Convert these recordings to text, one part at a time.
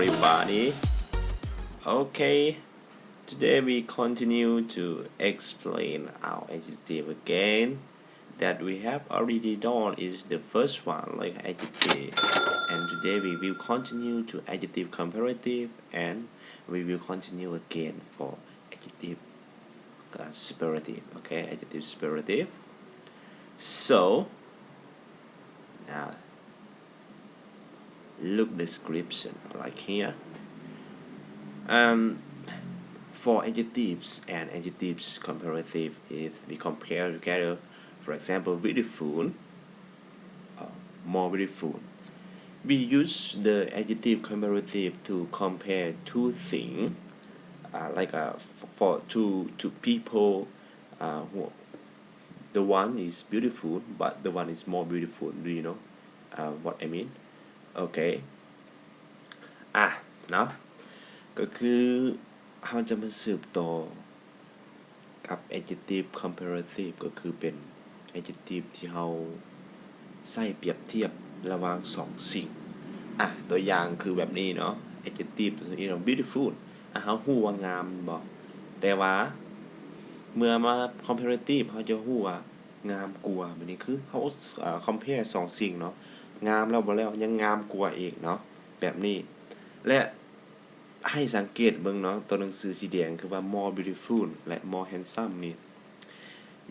everybody. Okay, today we continue to explain our adjective again. That we have already done is the first one, like adjective. And today we will continue to adjective comparative, and we will continue again for adjective uh, superlative. Okay, adjective superlative. So now look description like here. Um, for adjectives and adjectives comparative, if we compare together, for example, beautiful uh, more beautiful, we use the adjective comparative to compare two things, uh, like uh, f- for two two people uh, who the one is beautiful but the one is more beautiful. Do you know uh, what I mean? Okay. ອ່ະເນາະ ກໍຄືເຮົາຈະມາສືບຕໍ່ກັບ adjective comparative ກໍຄືເປັນ adjective ທີ່ເຮົາໃຊ້ປຽບທຽບລະຫວ່າງສອງສິ່ງ. ອ່ະ ຕົວຢ່າງຄືແບບນີ້ເນາະ adjective ຕົວນີ້ເນາະ beautiful ອ່ະ ເຮົາຮູ້ວ່າງາມແມ່ນບໍ່? ແຕ່ວ່າເມື່ອມາ comparative ເຮົາຈະຮູ້ວ່າ ງາມກວ່າ ແບບນີ້ຄືເຮົາເອີ compare ສອງສິ່ງເນາະ ງາມແລ້ວບໍ່ແລ້ວ ຍັງງາມກວ່າອີກເນາະ ແບບນີ້. ແລະ ໃຫ້ສັງເກດເບິ່ງເນາະ ຕົວໜັງສືສີແດງຄືວ່າ more beautiful ແລະ more handsome ນີ້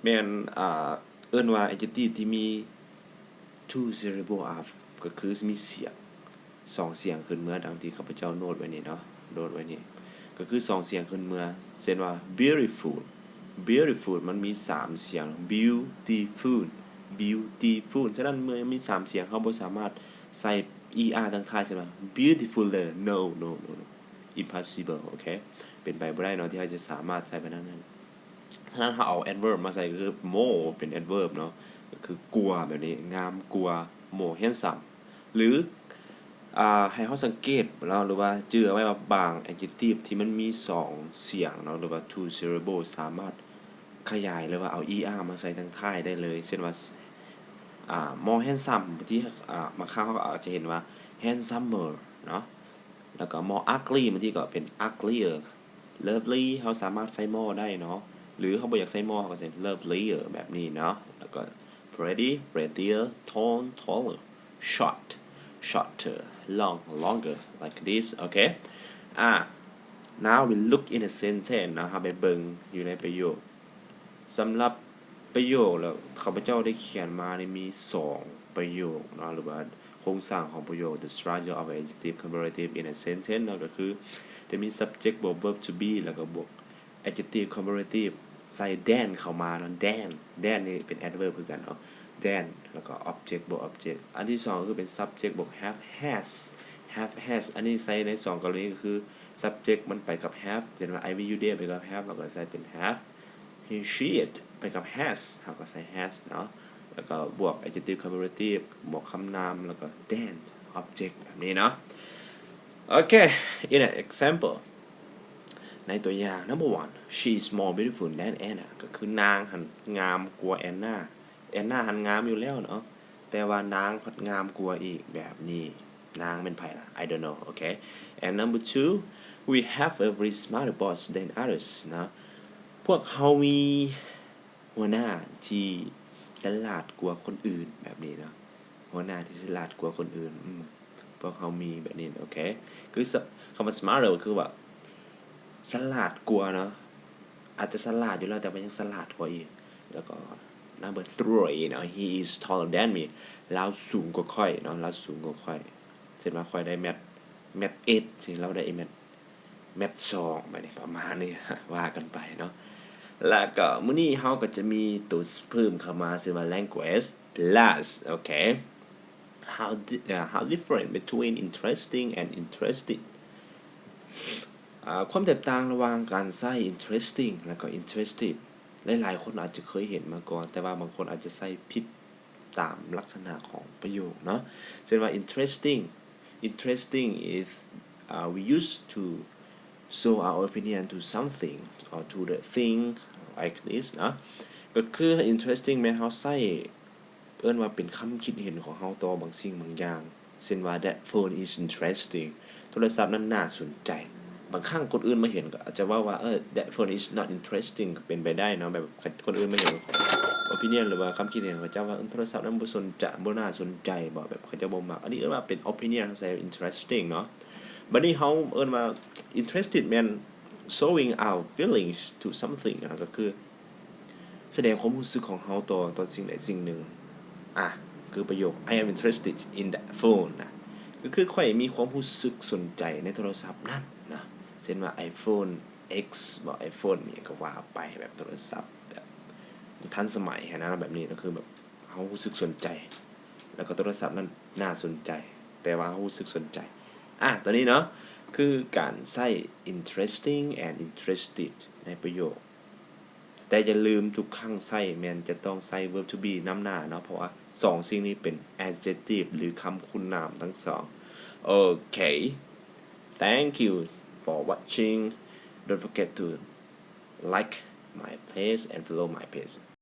ແມ່ນ ອ່າ ເອີ້ນວ່າ adjective ທີ່ມີ two syllable up ກໍຄືມີສຽງ ສອງສຽງຂຶ້ນເມືອ ດັ່ງທີ່ຂ້າພະເຈົ້າໂນດໄວ້ນີ້ເນາະ ໂນດໄວ້ນີ້ ກໍຄືສອງສຽງຂຶ້ນເມືອ ເຊັ່ນວ່າ beautiful beautiful ມັນມີສາມສຽງ beautiful beautiful ສະນັ້ນເມື່ອມີສາມສຽງ ເຮົາບໍ່ສາມາດໃສ່ er ທັງທ້າຍ ເຊັ່ນວ່າ beautifuler no no no no impossible ໂອເຄ ເປັນໄປບໍ່ໄດ້ເນາະ ທີ່ເຮົາຈະສາມາດໃສ່ໄປນັ້ນ. ສະນັ້ນເຮົາເອົາ adverb ມາໃສ່ ກໍຄື more ເປັນ adverb ເນາະ ກໍຄືກວ່າ ແບບນີ້ ງາມກວ່າ more handsome ຫຼື ອ່າ ໃຫ້ເຮົາສັງເກດເນາະ ຫຼືວ່າຈື່ເອົາໄວ້ວ່າບາງ adjective ທີ່ມັນມີສອງສຽງເນາະ ຫຼືວ່າ two syllable ສາມາດຂະຫຍາຍ ຫຼືວ່າເອົາ er ມາໃສ່ທາງທ້າຍໄດ້ເລີຍ ເຊັ່ນວ່າ ອ່າ more handsome ທີ່ ອ່າ ບາງຄັ້ງເຮົາກໍອາດຈະເຫັນວ່າ handsomer ເນາະ ແລ້ວກໍ more ugly ບາງທີກໍເປັນ uglier lovely ເຮົາສາມາດໃສ່ more ໄດ້ເນາະ ຫຼືເຮົາບໍ່ຢາກໃສ່ more ເຮົາກໍໃສ່ lovelier ແບບນີ້ເນາະ ແລ້ວກໍ pretty prettier tall taller short shorter long longer like this ໂອເຄ ອ່າ now we look in a sentence ເນາະ ເຮົາໄປເບິ່ງຢູ່ໃນປະໂຫຍກ ສຳລັບປະໂຫຍກແລ້ວ ຂ້າພະເຈົ້າໄດ້ຂຽນມານີ້ມີສອງປະໂຫຍກເນາະ ຫຼືວ່າໂຄງສ້າງຂອງປະໂຫຍກ the structure of adjective comparative in a sentence ເນາະ ກໍຄືຈະມີ subject ບວກ verb to be ແລ້ວກໍບວກ adjective comparative ໃສ່ than ເຂົ້າມາເນາະ than than ນີ້ເປັນ adverb ຄືກັນເນາະ than ແລ້ວກໍ object ບວກ object ອັນທີສອງກໍຄືເປັນ subject ບວກ have has have has ອັນນີ້ໃຊ້ໃນສອງກໍລະນີ ກໍຄື subject ມັນໄປກັບ have ເຊັ່ນວ່າ I V U D ໄປກັບ have ເຮົາກໍໃສ່ເປັນ have he she it ໄປກັບ has ເຮົາກໍໃສ່ has ເນາະ ແລ້ວກໍບວກ adjective comparative ບວກຄຳນາມ ແລ້ວກໍ than object ແບບນີ້ເນາະ ໂອເຄ in an example ໃນຕົວຢ່າງ number one she is more beautiful than Anna ກໍຄືນາງຫັ້ນງາມກວ່າ Anna Anna ຫັ້ນງາມຢູ່ແລ້ວເນາະ ແຕ່ວ່ານາງພັດງາມກວ່າອີກ ແບບນີ້ ນາງແມ່ນໃຜລະ? I don't know ໂອເຄ and number two we have a very smarter boss than others ເນາະ ພວກເຮົາມີຫົວໜ້າທີ່ສະຫຼາດກວ່າຄົນອື່ນ ແບບນີ້ເນາະ ຫົວໜ້າທີ່ສະຫຼາດກວ່າຄົນອື່ນ ອືມ ພວກເຮົາມີແບບນີ້ ໂອເຄ ຄືສະ ຄຳວ່າ smarter ກໍຄືວ່າສະຫຼາດກວ່າເນາະ ອາດຈະສະຫຼາດຢູ່ແລ້ວ ແຕ່ວ່າຍັງສະຫຼາດກວ່າອີກ ແລ້ວກໍ number three ເນາະ he is taller than me ລາວສູງກວ່າຂ້ອຍເນາະ ລາວສູງກວ່າຂ້ອຍ ເຊັ່ນວ່າຂ້ອຍໄດ້ແມັດ ແມັດເອັດ ລາວໄດ້ແມັດ ແມັດສອງ ແບບນີ້ ປະມານນີ້ ວ່າກັນໄປເນາະ ແລ້ວກໍມື້ນີ້ເຮົາກໍຈະມີໂຕເພີ່ມເຂົ້າມາ ເຊັ່ນວ່າ language plus ໂອເຄ how di- uh, how different between interesting and interested ອ່າ ຄວາມແຕກຕ່າງລະຫວ່າງການໃຊ້ interesting ແລ້ວກໍ interested ຫຼາຍໆຄົນອາດຈະເຄີຍເຫັນມາກ່ອນ ແຕ່ວ່າບາງຄົນອາດຈະໃຊ້ຜິດຕາມລັກສະນະຂອງປະໂຫຍກເນາະ ເຊັ່ນວ່າ interesting interesting is uh, we use to show our opinion to something or to the thing like this ເນາະ ກໍຄື interesting ແມ່ນເຮົາໃຊ້ ເອີ້ນວ່າເປັນຄຳຄິດເຫັນຂອງເຮົາຕໍ່ບາງສິ່ງບາງຢ່າງ ເຊັ່ນວ່າ That phone is interesting ໂທລະສັບນັ້ນໜ້າສົນໃຈ. ບາງຄັ້ງຄົນອື່ນມາເຫັນກໍອາດຈະເວົ້າວ່າ ເອີ that phone is not interesting ກໍເປັນໄປໄດ້ເນາະ. ແບບຄົນອື່ນມາເຫັນ opinion ຫຼືວ່າຄຳຄິດເຫັນຂອງເຂົາເຈົ້າວ່າ ເອີ ໂທລະສັບນັ້ນບໍ່ສົນໃຈ ບໍ່ໜ້າສົນໃຈບໍ ແບບເຂົາເຈົ້າບໍ່ມັກ. ອັນນີ້ເອີ້ນວ່າເປັນ opinion ເຮົາໃຊ້ interesting ເນາະ. ບັດນີ້ເຮົາເອີ້ນວ່າ interested ແມ່ນ showing our feelings to something ນະ ກໍຄື ສະແດງຄວາມຮູ້ສຶກຂອງເຮົາຕໍ່ ຕໍ່ສິ່ງໃດສິ່ງໜຶ່ງ. ອ່ະ ຄືປະໂຫຍກ I am interested in that phone ນະ ກໍຄືຂ້ອຍມີຄວາມຮູ້ສຶກສົນໃຈໃນໂທລະສັບນັ້ນນະ. ເຊັ່ນວ່າ iPhone X ບໍ iPhone ຫຍັງກໍວ່າໄປ ແບບໂທລະສັບແບບທັນສະໄໝຫັ້ນນະ. ແບບນີ້ກໍຄືແບບເຮົາຮູ້ສຶກສົນໃຈ ແລ້ວກໍໂທລະສັບນັ້ນໜ້າສົນໃຈ ແຕ່ວ່າເຮົາຮູ້ສຶກສົນໃຈ. ອ່ະ ຕົວນີ້ເນາະ ຄືການໃຊ້ interesting and interested ໃນປະໂຫຍກ. ແຕ່ຢ່າລືມທຸກຄັ້ງໃຊ້ແມ່ນຈະຕ້ອງໃຊ້ verb to be ນຳໜ້າເນາະ ເພາະວ່າສອງສິ່ງນີ້ເປັນ adjective ຫຼື ຄຳຄຸນນາມທັງສອງ. Okay, thank you for watching. Don't forget to like my page and follow my page.